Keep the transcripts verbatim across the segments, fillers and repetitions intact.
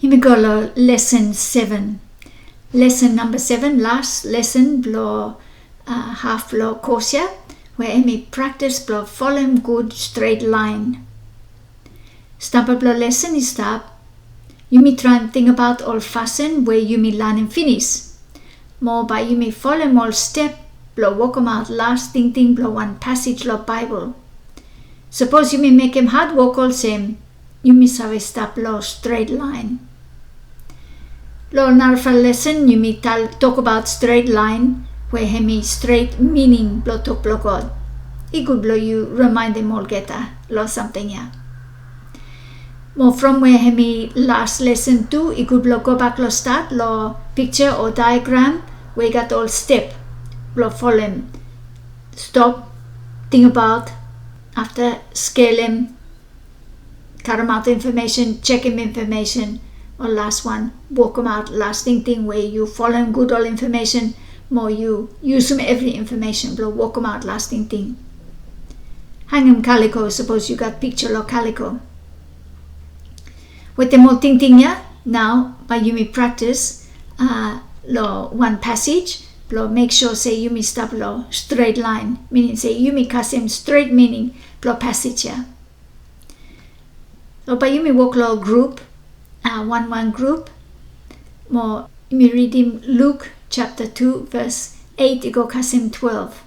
Yumi go long lesen seven. Lesen namba seven, las lesen blong, uh, haf blong kos ya, we hemi praktis blong folem gud stret laen. Stamba blong lesen i stap, yumi traem tingbaot ol fasin we yumi lanem finis. Mo bae yumi folem ol step blong wokemaot las tingting blong wan pasej long Baebol. Sapos yumi mekem hadwok olsem, yumi save stap long stret laen. Long narafala lesen yumi tokbaot stret laen, we hemi stret mining blong tok blong God. I gud blong yu rimaendem olgeta long samting ya. Mo from we hemi las lesen tu, i gud blong gobak long stat long pikja o daegram we i gat ol step blong folem. Stop, tingbaot, afta skelem, karemaot infomesen, jekem infomesen, o las wan, wokemaot las tingting we yu folem gud ol infomesen, mo yu yusum evri infomesen blong wokemaot las tingting. Hangem kaliko, sapos yu gat pikja long kaliko. Wetem ol tingting ya, nao bae yumi praktis, uh, long wan pasej blong mek sua se yumi stap long stret laen, mining se yumi kasem stret mining blong pasej ya. So bae yumi wok long grup, uh, wanwan grup, mo yumi ridim Luk japta tu ves eit i go kasem twelef.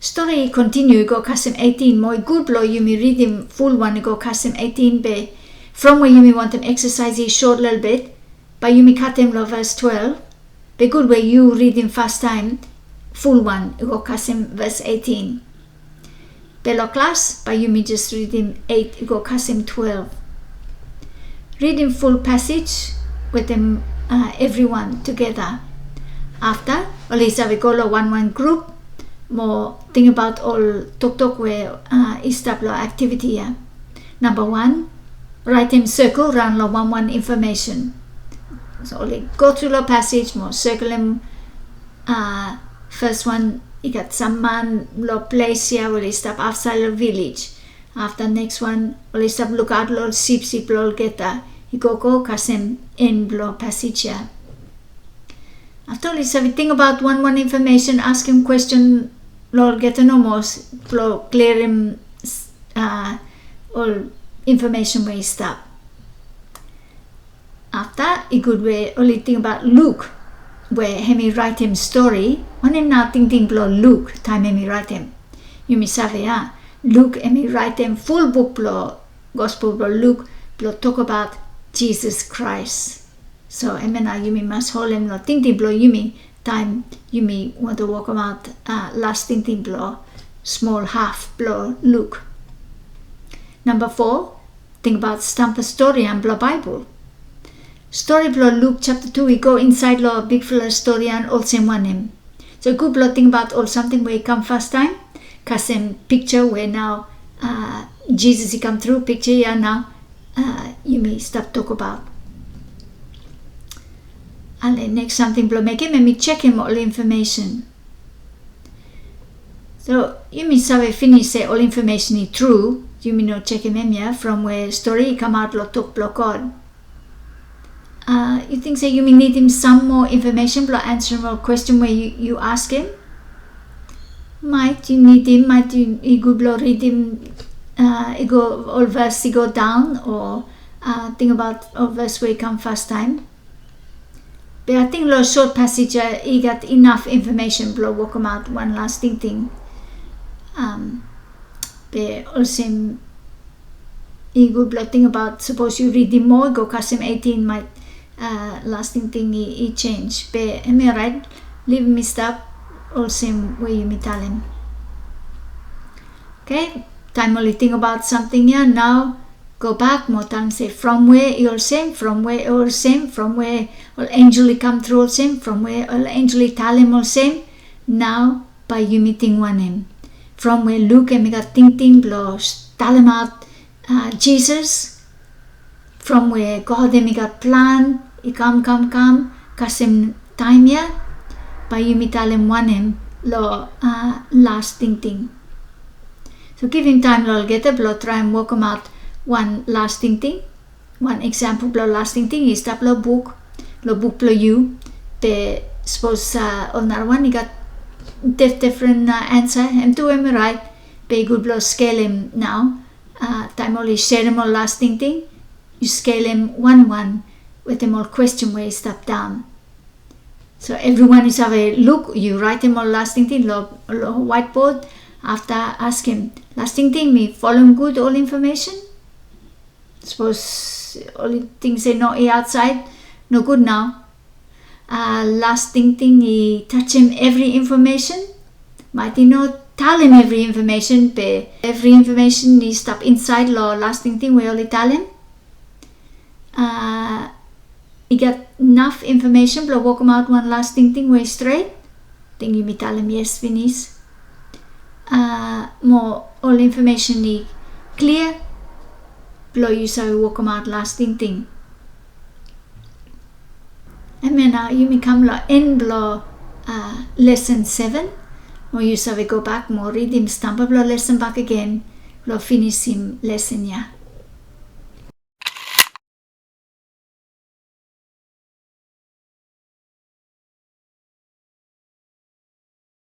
Stori i kontiniu i go kasem eitin, mo i gud blong yumi ridim fulwan i go kasem eitin, be from we yumi wantem eksasaes i sot lelebet, bae yumi katem long ves twelef, be gud we yu ridim fastaem fulwan i go kasem ves eitin. Be long klas bae yumi jes ridim eit i go kasem twelef. Ridim ful pasej wetem, uh, evriwan tugeta. Afta oli save go long wanwan grup mo tingbaot ol toktok we, uh, i stap long aktiviti ya. Namba wan, raetem sekel raon long wanwan infomesen. So oli go tru long pasej mo sekelem, uh, fes wan, i gat sam man long ples ya we oli stap afsaed long vilej. Afta neks wan, oli stap lukaot long ol sipsip blong olgeta i gogo kasem en blong pasej ya. Afta oli save tingbaot wanwan infomesen, askem kwesten long olgeta nomo blong klirim, uh, ol infomesen we i stap. Afta i gud we oli tingbaot Luk we hemi raetem stori, wanem nao tingting blong Luk taem hemi raetem. Yumi save, a, Luk hemi raetem ful buk blong Gospel blong Luk blong tokbaot Jisas Kraes. So hemia nao yumi mas holem long tingting blong yumi taem yumi wantem wokemaot, uh, las tingting blong smol haf blong Luk. Namba fo, tingbaot stamba storian blong Baebol. Stori blong Luk japta tu i go insaed long bigfala storian olsem wanem. So i gud blong tingbaot ol samting we i kam fastaem, kasem pikja we nao, uh, Jisas i kamtru, pikja ya nao, uh, yumi stap tokbaot. Ale, neks samting blong mekem hemi jekem ol infomesen. So yumi save finis se ol infomesen i tru, yumi no jekem hemia from we stori i kamaot long tok blong God. Uh, yu ting se yumi nidim sam moa infomesen blong ansarem ol kwesten we yu, yu askem? Maet yu nidim, maet yu, i gud blong ridim, uh, i go, ol ves i go daon, o, uh, tingbaot ol ves we i kam fastaem. Be ating long sot pasej ya i gat inaf infomesen blong wokemaot wan las tingting. Um, be olsem i gud blong tingbaot, sapos yu ridim moa i go kasem eitin, maet, uh, las tingting i, i jenis. Be hemi oraet, livim i stap olsem we yumi talem. Oke, taem oli tingbaot samting ya, nao gobak mo talem se from we i olsem, from we i olsem, from we ol enjel i kamtru olsem, from we ol enjel i talem olsem. Nao bae yumi ting wanem? From we Luk hemi gat tingting blong talemaot, uh, Jisas, from we God hemi gat plan i kam, kam, kam kasem taem ya, bae yumi talem wanem long, uh, las tingting? So givim taem long olgeta blong traem wokemaot wan las tingting. Wan eksampol blong las tingting i stap long buk, long buk blong yu. Be sapos ol narawan i gat dif- difren ansa, hem tu hem i raet. Be i gud blong skelem nao. Taem oli serem ol las tingting, yu skelem wanwan wetem ol kwesten we i stap daon. So evriwan i save luk, yu raetem ol las tingting long waetbod. Afta askem, las tingting, mi folem gud ol infomesen? Sapos oli ting se no, i aotsaed, nogud nao. Las tingting i tajem evri infomesen? Maet i no talem evri infomesen, be evri infomesen i stap insaed long las tingting we oli talem. I gat naf infomesen blong wokemaot wan las tingting we i stret? Ting yumi talem yes finis. Mo ol infomesen i klia blong yu save wokemaot las tingting. Hemia nao yumi kam long en blong lesen seven. Mo yu save gobak mo ridim stamba blong lesen bakegen blong finisim lesen ya.